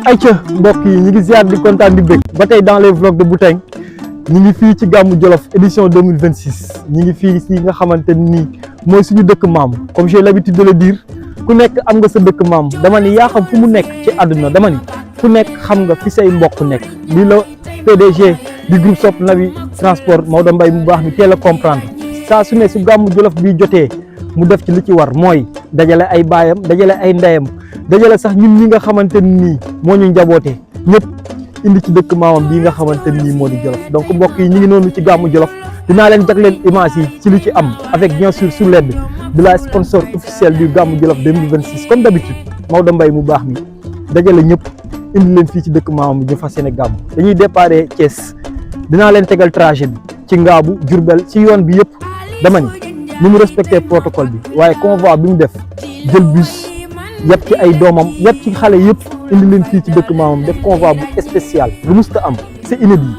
ayca mbokk yi ñu ngi ziar di kontaan di bëgg ba tey dans les vlogs de Bouteng ñu ngi fii ci gàmmu Jolof édition 2026 ñu ngi fii si nga xamante ni mooy suñu dëkk maam comme j'ai l'habitude de le dire ku nekk am nga sa dëkk maam dama ni yaa xam fu mu nekk ci àdduna dama ni ku nekk xam nga fi say mbokk nekk lii la PDG du groupe Sopp Nabi Transport Maodo Mbaye mu baax mi teel a comprendre saa su ne su gàmmu Jolof bi jotee mu def ci li ci war mooy dajale ay baayam dajale ay ndeyam dajale sax ñun ñi nga xamante nii moo ñu njabootee ñëpp indi ci dëkk maamam bii nga xamante nii moo di Jolof donc mbokk yi ñu ngi noonu ci gàmmu Jolof dinaa leen jagleel image yi ci li ci am avec bien sûr sous l'aide de la sponsor officielle du gàmmu Jolof 2026 comme d'habitude Maodo Mbaye mu baax mi dajale ñëpp indi leen fii ci dëkk maamam bi ñu fas yéene gàmmu dañuy déparé Thiès dinaa leen tegal trajet bi ci Ngaabu Diourbel ci yoon bi yëpp dama ni mu respecté protocole bi waaye convoi bi mu def jël bus yëpp ci ay doomam yëpp ci xale yëpp indi leen fii ci dëkk maamam def convoi bu spécial bu musta am c'est inédit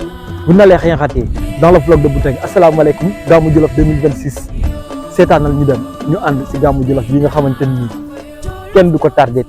bu nalee xëy dans le vlog de Bouteng asalaamaaleykum gàmmu Jolof 2026 seetaanal ñu dem ñu ànd si gàmmu Jolof yi nga xamante ni kenn du ko tardé.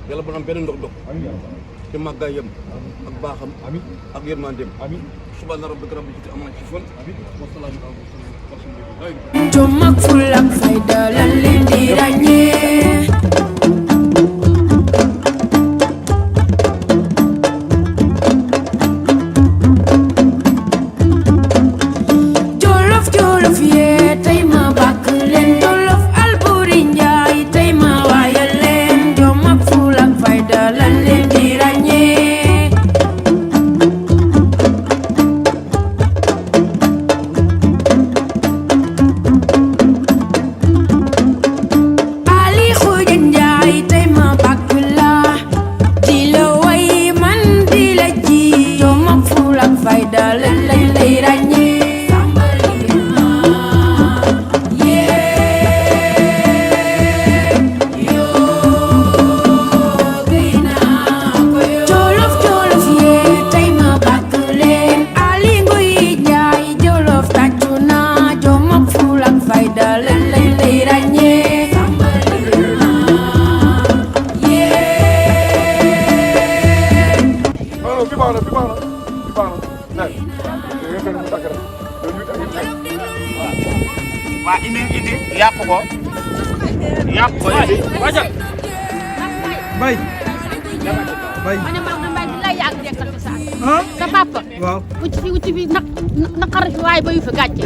yàlla bu am benn ndox ci màggaayam ak baaxam ak yërmandeem subhaana rabbika rabbil izzati amma yasifuun wa salaamun alal mursaliin jom ak fulla ak fayda lan leen di ràññee Jolof yee tey ma bàkk leen Jolof Alburi Njaay tey ma waayal leen jom ak fulla ak fayda lan leen di ràññee Ali Xuja Njaay tey ma bàkk la di la way man di la ji jom ak fulla ak fayda lan leen di ràññee waa indi yàq ko indi wajal Mbaye ma ne Maodo Mbaye bi lay yàgg dekkal fi sa papa waaw wuti fi naqar fi waaye ba yu fi gàcce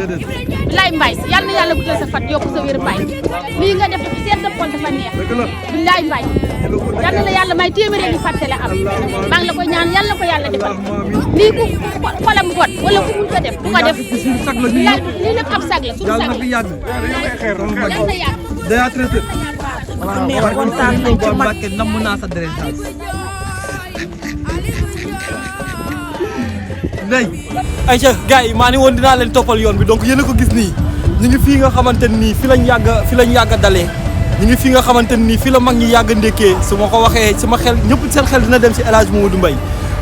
lay Mbaye yal na yàlla guddal sa fat yokk sa wér Mbaye lii nga def dafa seet dëppoon dafa neex billaay Mbaye yal na la yàlla may téeméeri di fàtte la am maa ngi la koy ñaan yal na ko yàlla defal lii ku xolam got wala ku mun ko def bu ko def billaay lii nag ab sag la suñu sag la yal na yàgg daya traité waaw kontaan nañ ci Mbàkke namm naa sa dérètage ndey ayca gars yi maa ni woon dinaa leen toppal yoon bi donc yéen a ko gis nii ñu ngi fii nga xamante nii fi lañ yàgg a dalee ñu ngi fii nga xamante nii fi la mag ñi yàgg a ndékkee su ma ko waxee sama xel ñëpp seen xel dina dem si El Hadj Mamadou Mbaye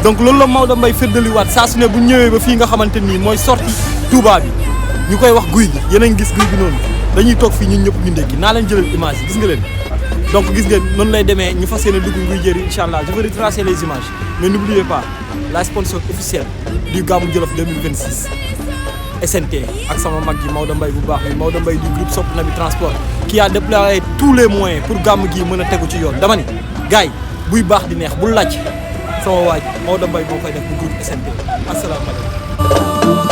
donc loolu la Maodo Mbaye féddaliwaat saa su ne bu ñëwee ba fii nga xamante nii mooy sortie Touba bi ñu koy wax guy gi yéen a ngi gis guy gi noonu dañuy toog fii ñun ñëpp ñu ndékki naa leen jëlal image yi gis nga leen donc gis ngeen noonu lay demee ñu fas yéene dugg nguy jëri incha allah je vais retracer les images mais n'oubliez pas la sponsor officielle du Gamou Jolof 2026 SNT ak sama mag ji Maodo Mbaye bu baax bi Maodo Mbaye du groupe Sopp Nabi Transport qui a déployé tous les moyens pour gàmm gi mën a tegu ci yoon dama ni gars yi buy baax di neex bul laaj sama waaj Maodo Mbaye moo koy def bu groupe SNT asalaamaaleykum.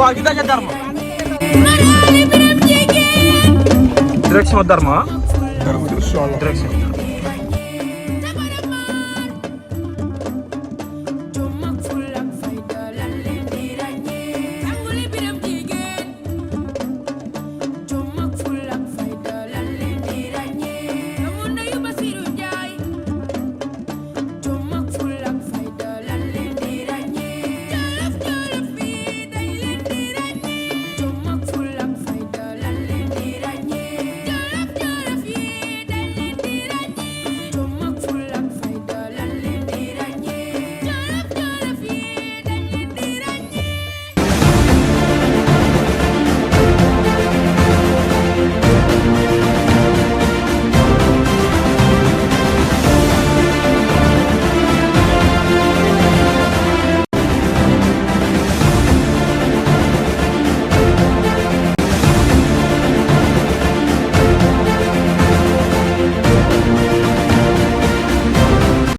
waaw ñu daje Darma. direction Darma ah. Darma direction.